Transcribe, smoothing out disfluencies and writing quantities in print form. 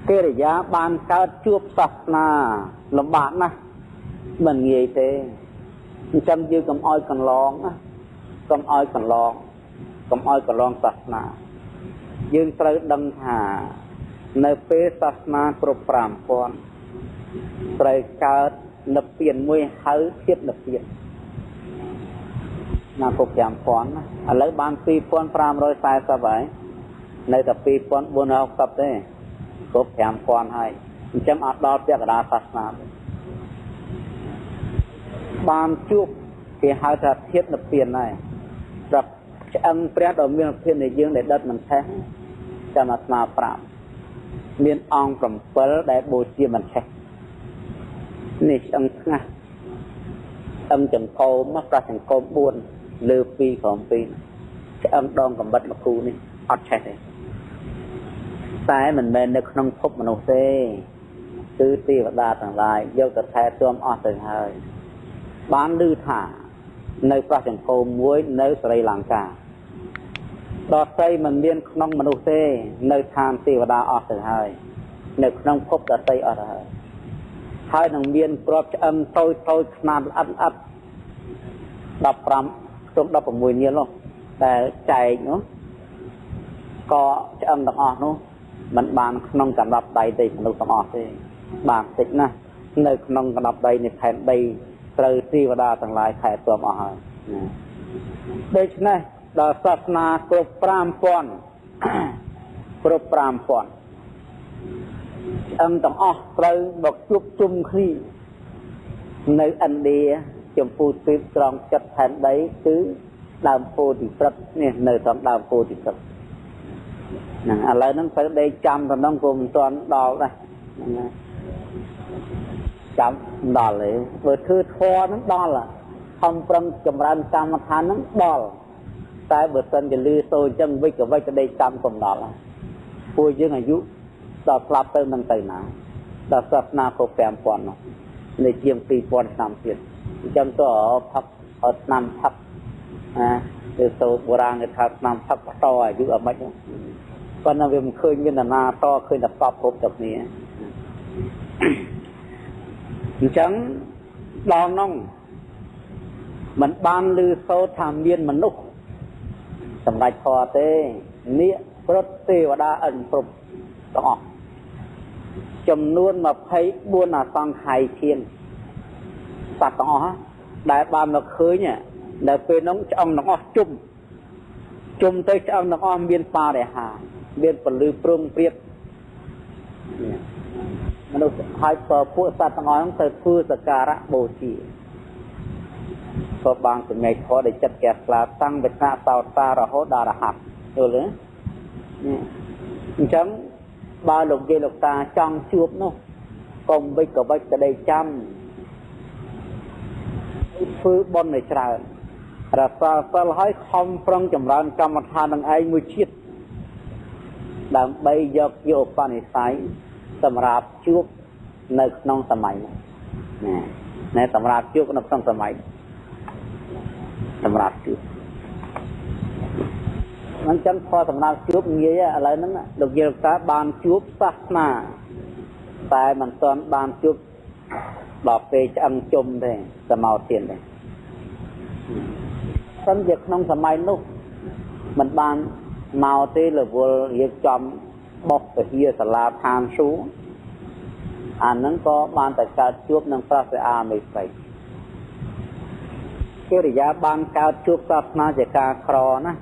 កិរិយាបានកើតជួបសាសនាលំបាកណាស់មិនងាយទេអញ្ចឹងយើងកុំឲ្យកន្លងណាកុំឲ្យកន្លងកុំឲ្យកន្លងសាសនាយើងត្រូវដឹងថានៅពេលសាសនាគ្រប់5000ត្រូវកើតនិព្វានមួយហៅធាតុនិព្វានណាគ្រប់5000ណាឥឡូវបាន2540ហើយនៅតែ2460ទេគ្រប់5000ហើយអញ្ចឹងអត់ដល់ពាក្យកណ្ដាលសាសនាទេបានជួបគេហៅថាធាតុនិព្វានហើយប្រាប់ឆ្អឹងព្រះដ៏មានភាពនៃយើងដែលដិតមិនឆេះចាំអាត្មាប្រាប់មានអង្គ7ដែលបូជាមិនឆេះនេះឆ្អឹងថ្ងាសឆ្អឹងចង្កោមប្រាស់ចង្កោម4លើ2ក្រោម2ឆ្អឹងដងកំបិតមកគូនេះអត់ឆេះទេតែមិនមែននៅក្នុងភពមនុស្សទេគឺទេវតាទាំងឡាយយកទៅថែទាំអស់ទៅហើយបានឮថានៅប្រាស់ចង្កោមមួយនៅស្រីលង្កាដល់ស្រីមិនមានក្នុងមនុស្សទេនៅឋានទេវតាអស់ទៅហើយនៅក្នុងភពដតីអស់ទៅហើយហើយនឹងមានក្របឆ្អឹងតូចតូចខ្នាតល្អិតល្អិត15ខ្ទង់16នាលនោះដែលចែកនោះក៏ឆ្អឹងទាំងអស់នោះមិនបានក្នុងកណ្ដាប់ដៃទេមនុស្សទាំងអស់ទេបានតិចណាស់នៅក្នុងកណ្ដាប់ដៃនៃផែនដីត្រូវទេវតាទាំងឡាយថែទាំអស់ហើយដូច្នេះដល់សាសនាគ្រប់5000គ្រប់5000ឆ្អឹងទាំងអស់ត្រូវមកជួបជុំគ្នានៅឥណ្ឌាចម្ពោះទ្វីបត្រង់ចិត្តផែនដីគឺដើមពោធិព្រឹក្សនេះនៅត្រង់ដើមពោធិព្រឹក្សហ្នឹងឥឡូវហ្នឹងត្រូវដេកចាំតំណងក៏មិនទាន់ដល់ដែរហ្នឹងចាំដល់ទេបើធ្វើធម៌ហ្នឹងដល់ខំប្រឹងចម្រើនកម្មដ្ឋានហ្នឹងដល់តែបើសិនជាលឺសូរអញ្ចឹងវិចក៏វិចទៅដេកចាំកុំដល់ពួកយើងអាយុដល់ស្លាប់ទៅនឹងទៅណាដល់សាសនាគ្រប់5000នោះនៅជាង2000ឆ្នាំទៀតអញ្ចឹងទៅផឹកអត់ឆ្នាំផឹកណាគឺសូត្របុរាណគេថាឆ្នាំផឹកតអាយុអមិនប៉ុន្តែវាមិនឃើញមានតាណាតឃើញតែកប់គ្រប់តែគ្នាអញ្ចឹងដល់នោះមិនបានឮសូត្រថាមានមនុស្សសម្ដេចធម៌ទេនាគព្រឹទ្ធទេវតាឥន្ទព្រំទាំងអស់ចំនួន24អសង្ខ័យធានសត្វទាំងអស់ដែលបានមកឃើញនៅពេលនោះឆ្អឹងទាំងអស់ជុំជុំទៅឆ្អឹងទាំងអស់មានបរិហាមានពលឺព្រងព្រាតមនុស្សហើយពួកសត្វទាំងអស់ហ្នឹងទៅធ្វើសក្ការៈបូជាក៏បានចំណែកធម៌ដែលចិត្តកែស្លាតាំងពីថ្នាក់សោតារហូតដល់រហ័តយល់ទេអញ្ចឹងបើលោកយាយលោកតាចង់ជួបនោះកុំវិចក៏វិចទៅដេកចាំធ្វើបុណ្យឲ្យច្រើនរសាសិលឲ្យខំប្រឹងចម្រើនកម្មដ្ឋាននឹងឯងមួយជាតិដើម្បីយកជាឧបនិស្ស័យសម្រាប់ជួបនៅក្នុងសម័យនេះណែសម្រាប់ជួបនៅក្នុងសម័យសម្រាប់ជួបអញ្ចឹងផលសម្រាប់ជួបងាយឥឡូវហ្នឹងលោកយាយលោកតាបានជួបសាសនាតែមិនទាន់បានជួបដល់ពេលឆ្អឹងជុំទេសមោធានទេសិនជាក្នុងសម័យនោះមិនបានមកទេរវល់រៀបចំបោះពហិសាលាឋានសួគ៌អាហ្នឹងក៏បានតែកើតជួបនឹងព្រះសិអាមេស្រីកិរិយាបានកើតជួបសាសនាជាការក្រណា